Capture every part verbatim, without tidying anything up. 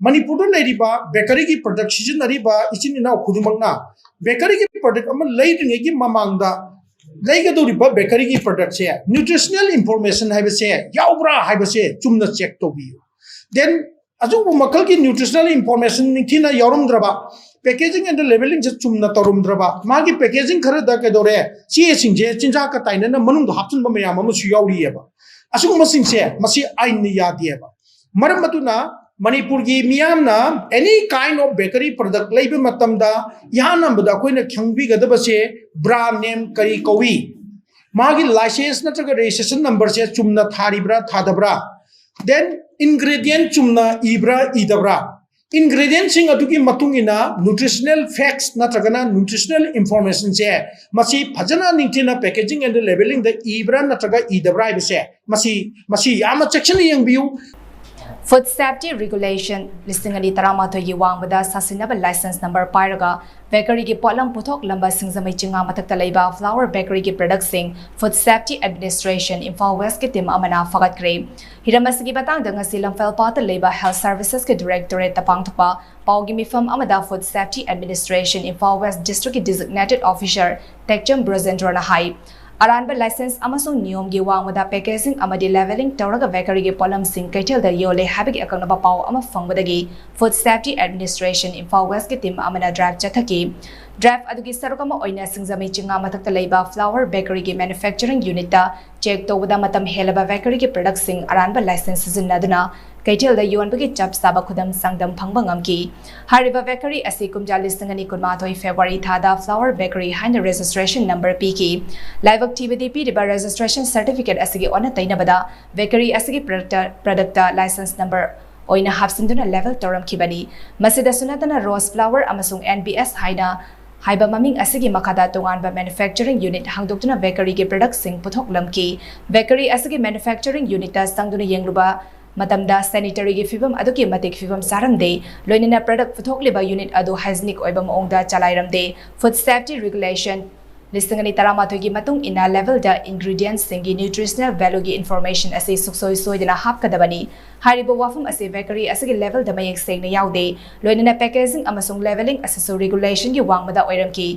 ꯃꯅꯤꯄꯨꯔꯗ ꯂꯩꯔꯤꯕ ꯕꯦꯀꯔꯤꯒꯤ ꯄ꯭ꯔꯗꯛ ꯁꯤꯖꯤꯟꯅꯔꯤꯕ ꯏꯆꯤꯟ ꯏꯅꯥꯎ ꯈꯨꯗꯤꯡꯃꯛꯅ ꯕꯦꯀꯔꯤꯒꯤ ꯄ꯭ꯔꯗꯛ ꯑꯃ ꯂꯩꯗ꯭ꯔꯤꯉꯩꯒꯤ ꯃꯃꯥꯡꯗ ꯂꯩꯒꯗꯧꯔꯤꯕ ꯕꯦꯀꯔꯤꯒꯤ ꯄ꯭ꯔꯗꯛꯁꯦ nutritional information ꯍꯥꯏꯕꯁꯦ ꯌꯥꯎꯕ꯭ꯔꯥ ꯍꯥꯏꯕꯁꯦ ꯆꯨꯝꯅ ꯆꯦꯛ ꯇꯧꯕꯤꯌꯨ꯫ Then ꯑꯆꯨꯝꯕ ꯃꯈꯜꯒꯤ nutritional information ꯅꯤꯡꯊꯤꯅ ꯌꯥꯎꯔꯝꯗ꯭ꯔꯕ, packaging and labelling ꯁꯦ ꯆꯨꯝꯅ ꯇꯧꯔꯝꯗ꯭ꯔꯕ, ꯃꯥꯒꯤ packaging ꯈꯔꯗ ꯀꯩꯗꯧꯔꯦ, ꯆꯦꯁꯤꯡꯁꯦ ꯆꯤꯟꯖꯥꯛꯀ ꯇꯥꯏꯅꯅ ꯃꯅꯨꯡꯗ ꯍꯥꯞꯆꯤꯟꯕ ꯃꯌꯥꯝ ꯑꯃꯁꯨ ꯌꯥꯎꯔꯤꯑꯕ꯫ ꯑꯁꯤꯒꯨꯝꯕꯁꯤꯡꯁꯦ ꯃꯁꯤ ꯑꯥꯏꯟꯅ ꯌꯥꯗꯦꯕ꯫ ꯃꯔꯝ ꯑꯗꯨꯅ ꯃꯅꯤꯄꯨꯔꯒꯤ ꯃꯤꯌꯥꯝꯅ any kind of bakery product ꯂꯩꯕ ꯃꯇꯝꯗ ꯏꯍꯥꯟ ꯍꯥꯟꯕꯗ ꯑꯩꯈꯣꯏꯅ ꯈꯪꯕꯤꯒꯗꯕꯁꯦ brand name ꯀꯔꯤ ꯀꯧꯏ, ꯃꯥꯒꯤ license ꯅꯠꯇ꯭ꯔꯒ registration number ꯁꯦ ꯆꯨꯝꯅ ꯊꯥꯔꯤꯕ꯭ꯔꯥ ꯊꯥꯗꯕ꯭ꯔꯥ, then ingredient ꯆꯨꯝꯅ ꯏꯕ꯭ꯔꯥ ꯏꯗꯕ꯭ꯔꯥ, ingredientꯁꯤꯡ ꯑꯗꯨꯒꯤ ꯃꯇꯨꯡ ꯏꯟꯅ nutritional facts ꯅꯠꯇ꯭ꯔꯒꯅ nutritional information ꯁꯦ ꯃꯁꯤ ꯐꯖꯅ ꯅꯤꯡꯊꯤꯅ packaging and labelling ꯗ ꯏꯕ꯭ꯔꯥ ꯅꯠꯇ꯭ꯔꯒ ꯏꯗꯕ꯭ꯔꯥ ꯍꯥꯏꯕꯁꯦ ꯃꯁꯤ, ꯃꯁꯤ ꯌꯥꯝꯅ ꯆꯦꯛꯁꯤꯟꯅ ꯌꯦꯡꯕꯤꯌꯨ꯫ Food Safety Regulation ꯂꯤꯁꯤꯡ ꯑꯅꯤ ꯇꯔꯥꯃꯥꯊꯣꯏꯒꯤ ꯋꯥꯡꯃꯗ ꯁꯥꯁꯤꯟꯅꯕ license number ꯄꯥꯏꯔꯒ ꯕꯦꯀꯔꯤꯒꯤ ꯄꯣꯠꯂꯝ ꯄꯨꯊꯣꯛꯂꯝꯕ ꯁꯤꯡꯖꯃꯩ ꯆꯤꯉꯥ ꯃꯊꯛꯇ ꯂꯩꯕ flour bakery ꯒꯤ product ꯁꯤꯡ Food Safety Administration ꯏꯝꯐꯥꯜ ꯋꯦꯁꯀꯤ team ꯑꯃꯅ ꯐꯥꯒꯠꯈ꯭ꯔꯦ꯫ ꯍꯤꯔꯝ ꯑꯁꯤꯒꯤ ꯃꯇꯥꯡꯗ ꯉꯁꯤ ꯂꯝꯐꯦꯜꯄꯥꯠꯇ ꯂꯩꯕ Health Services ꯀꯤ Directorate ꯇ ꯄꯥꯡꯊꯣꯛꯄ ꯄꯥꯎꯒꯤ ꯃꯤꯐꯝ ꯑꯃꯗ Food Safety Administration Imphal west district ꯀꯤ designated officer ꯇꯦꯛꯆꯝ ꯕ꯭ꯔꯖꯦꯟꯗ꯭ꯔꯣꯅ ꯍꯥꯏ, ꯑꯔꯥꯟꯕ license ꯑꯃꯁꯨꯡ ꯅꯤꯌꯣꯝꯒꯤ ꯋꯥꯡꯃꯗ packaging ꯑꯃꯗꯤ labelling ꯇꯧꯔꯒ ꯕꯦꯀꯔꯤꯒꯤ ꯄꯣꯠꯂꯝꯁꯤꯡ ꯀꯩꯊꯦꯜꯗ ꯌꯣꯜꯂꯦ ꯍꯥꯏꯕꯒꯤ ꯑꯀꯛꯅꯕ ꯄꯥꯎ ꯑꯃ ꯐꯪꯕꯗꯒꯤ Food Safety Administration ꯏꯝꯐꯥꯜ ꯋꯦꯁꯀꯤ team ꯑꯃꯅ drive ꯆꯠꯊꯈꯤ꯫ Drive ꯑꯗꯨꯒꯤ ꯁꯔꯨꯛ ꯑꯃ ꯑꯣꯏꯅ ꯁꯤꯡꯖꯃꯩ ꯆꯤꯉꯥ ꯃꯊꯛꯇ ꯂꯩꯕ flour bakery ꯒꯤ manufacturing unit ꯇ check ꯇꯧꯕꯗ ꯃꯇꯝ ꯍꯦꯜꯂꯕ ꯕꯦꯀꯔꯤꯒꯤ ꯄ꯭ꯔꯗꯛꯁꯤꯡ ꯑꯔꯥꯟꯕ license ꯁꯤꯖꯤꯟꯅꯗꯨꯅ ꯀꯩꯊꯦꯜꯗ ꯌꯣꯟꯕꯒꯤ ꯆꯞ ꯆꯥꯕ ꯈꯨꯗꯝ ꯆꯥꯡꯗꯝ ꯐꯪꯕ ꯉꯝꯈꯤ꯫ ꯍꯥꯏꯔꯤꯕ ꯕꯦꯀꯔꯤ ꯑꯁꯤ ꯀꯨꯝꯖꯥ ꯂꯤꯁꯤꯡ ꯑꯅꯤ ꯀꯨꯟꯃꯥꯊꯣꯏ ꯐꯦꯕ꯭ꯔꯨꯋꯥꯔꯤ ꯊꯥꯗ flour bakery ꯍꯥꯏꯅ registration number ꯄꯤꯈꯤ꯫ ꯂꯥꯏꯕꯛ ꯊꯤꯕꯗꯤ ꯄꯤꯔꯤꯕ registration certificate ꯑꯁꯤꯒꯤ ꯑꯣꯟꯅ ꯇꯩꯅꯕꯗ ꯕꯦꯀꯔꯤ ꯑꯁꯤꯒꯤ ꯄ꯭ꯔꯗꯛꯇ, ꯄ꯭ꯔꯗꯛꯇ license number ꯑꯣꯏꯅ ꯍꯥꯞꯆꯤꯟꯗꯨꯅ label ꯇꯧꯔꯝꯈꯤꯕꯅꯤ꯫ ꯃꯁꯤꯗꯁꯨ ꯅꯠꯇꯅ ꯔꯣꯁ ꯐ꯭ꯂꯥꯋꯔ ꯑꯃꯁꯨꯡ ꯑꯦꯟ ꯕꯤ ꯑꯦꯁ ꯍꯥꯏꯅ ꯍꯥꯏꯕ ꯃꯃꯤꯡ ꯑꯁꯤꯒꯤ ꯃꯈꯥꯗ ꯇꯣꯉꯥꯟꯕ manufacturing unit ꯍꯥꯡꯗꯣꯛꯇꯨꯅ ꯕꯦꯀꯔꯤꯒꯤ ꯄ꯭ꯔꯗꯛꯁꯤꯡ ꯄꯨꯊꯣꯛꯂꯝꯈꯤ꯫ ꯕꯦꯀꯔꯤ ꯑꯁꯤꯒꯤ manufacturing unit ꯇ ꯆꯪꯗꯨꯅ ꯌꯦꯡꯂꯨꯕ ꯃꯇꯝꯗ sanitary ꯒꯤ ꯐꯤꯕꯝ ꯑꯗꯨꯛꯀꯤ ꯃꯇꯤꯛ ꯐꯤꯕꯝ ꯆꯥꯔꯝꯗꯦ, ꯂꯣꯏꯅꯅ ꯄ꯭ꯔꯗꯛ ꯄꯨꯊꯣꯛꯂꯤꯕ unit ꯑꯗꯨ hygienic ꯑꯣꯏꯕ ꯃꯑꯣꯡꯗ ꯆꯂꯥꯏꯔꯝꯗꯦ꯫ Food Safety Regulation ꯂꯤꯁꯤꯡ ꯑꯅꯤ ꯇꯔꯥꯃꯥꯊꯣꯏꯒꯤ ꯃꯇꯨꯡ ꯏꯟꯅ labelꯗ ingredientsꯁꯤꯡꯒꯤ nutritional valueꯒꯤ information ꯑꯁꯤ ꯁꯨꯡꯁꯣꯏ ꯁꯣꯏꯗꯅ ꯍꯥꯞꯀꯗꯕꯅꯤ꯫ ꯍꯥꯏꯔꯤꯕ ꯋꯥꯐꯝ ꯑꯁꯤ bakery ꯑꯁꯤꯒꯤ labelꯗ ꯃꯌꯦꯛ ꯁꯦꯡꯅ ꯌꯥꯎꯗꯦ꯫ ꯂꯣꯏꯅꯅ packaging ꯑꯃꯁꯨꯡ labelling ꯑꯁꯤꯁꯨ regulationꯒꯤ ꯋꯥꯡꯃꯗ ꯑꯣꯏꯔꯝꯈꯤ꯫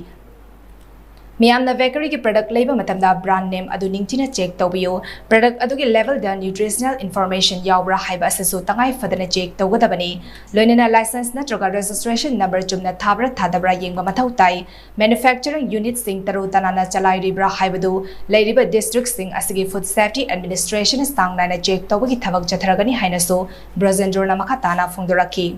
ꯃꯤꯌꯥꯝꯅ bakeryꯒꯤ product ꯂꯩꯕ ꯃꯇꯝꯗ brand name ꯑꯗꯨ ꯅꯤꯡꯊꯤꯅ check ꯇꯧꯕꯤꯌꯨ꯫ Product ꯑꯗꯨꯒꯤ labelꯗ nutritional information ꯌꯥꯎꯕ꯭ꯔꯥ ꯍꯥꯏꯕ ꯑꯁꯤꯁꯨ ꯇꯉꯥꯏ ꯐꯗꯅ check ꯇꯧꯒꯗꯕꯅꯤ꯫ ꯂꯣꯏꯅꯅ license ꯅꯠꯇ꯭ꯔꯒ registration number ꯆꯨꯝꯅ ꯊꯥꯕ꯭ꯔꯥ ꯊꯥꯗꯕ꯭ꯔꯥ ꯌꯦꯡꯕ ꯃꯊꯧ ꯇꯥꯏ꯫ Manufacturing unitꯁꯤꯡ ꯇꯔꯨ ꯇꯅꯥꯟꯅ ꯆꯂꯥꯏꯔꯤꯕ꯭ꯔꯥ ꯍꯥꯏꯕꯗꯨ ꯂꯩꯔꯤꯕ districtꯁꯤꯡ ꯑꯁꯤꯒꯤ Food Safety Administrationꯅ ꯆꯥꯡ ꯅꯥꯏꯅ check ꯇꯧꯕꯒꯤ ꯊꯕꯛ ꯆꯠꯊꯔꯒꯅꯤ ꯍꯥꯏꯅꯁꯨ ꯕ꯭ꯔꯖꯦꯟꯗ꯭ꯔꯣꯅ ꯃꯈꯥ ꯇꯥꯅ ꯐꯣꯡꯗꯣꯔꯛꯈꯤ꯫